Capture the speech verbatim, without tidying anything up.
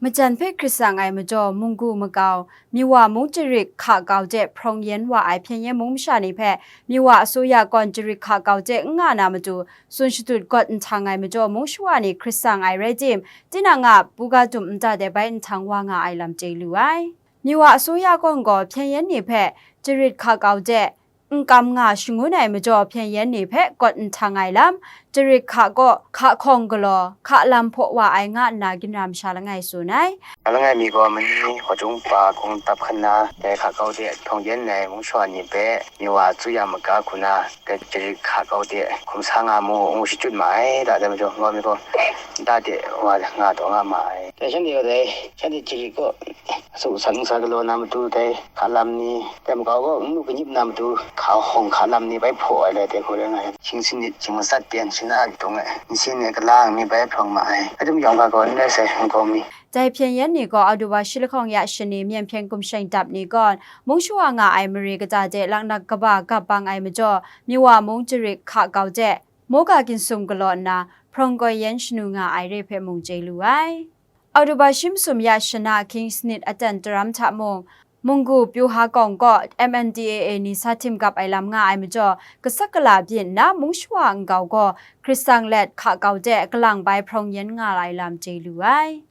Majan hpe hkrit tsang ai majaw munggu makau, Miwa mung jarit hka kau de hprawng yen wa ai hpyen yen mung masha ni hpe Miwa asuya kawn jarit hka kau de n nga na matu, tsun shadut gawt nhtang ai majaw mung shawa ni hkrit tsang ai rai tim, tinang a buga dum nta de bai nhtang wa nga ai lam chye lu ai. Miwa asuya kawn gaw hpyen yen ni hpe jarit hka kau de n kam nga shangun ai majaw hpyen yen ni hpe gawt nhtang ai lam, jarit hka kaw hka hkawng galaw hka lam hpaw wa ai nga nna ginra masha langai tsun ai. Langai mi gaw mani hkawjung pa hkung tap hkan na, dai hka kau de hprawng yen ai mung shawa ni hpe Miwa asuya maga hku na, dai jarit hka kau de hkum sa nga mu, ngu shachyut ma ai. Da dai majaw, ngai mi gaw da de wa nga taw nga ma ai. Dai shanhte gaw dai shanhte jarit kaw asu san sa galaw na matu dai hka lam ni, dai makau gaw n lu kanyip na matu hka hkawng hka lam ni bai hpaw ai lai dai hku rai nga ai. Shing sanit shing matsat ten shana dung ai nsin ai kalang mi bai hprawng ma ai. Adum yawng ga gaw n rai sai, nkau mi. Dai hpyen yen ni gaw Oktoba shi lahkawng ya shani Myen hpyen gumshain dap ni gawn, mung shawa nga ai mare kata de laknak kaba gap bang ai majaw, Miwa mung jarit hka kau de, moga ginsum galaw nna, hprawng gaw yen shanu nga ai re hpe mung chye lu ai. Oktoba shi masum ya shana hkying sanit atan taram hta mung, munggu pyu ha kawng kaw M N D A A ni sa htim gap ai lam nga ai majaw, kasak kala byin nna mung shawa nkau gaw hkrit tsang let hka kau de kalang bai hprawng yen nga ai lam chye lu ai.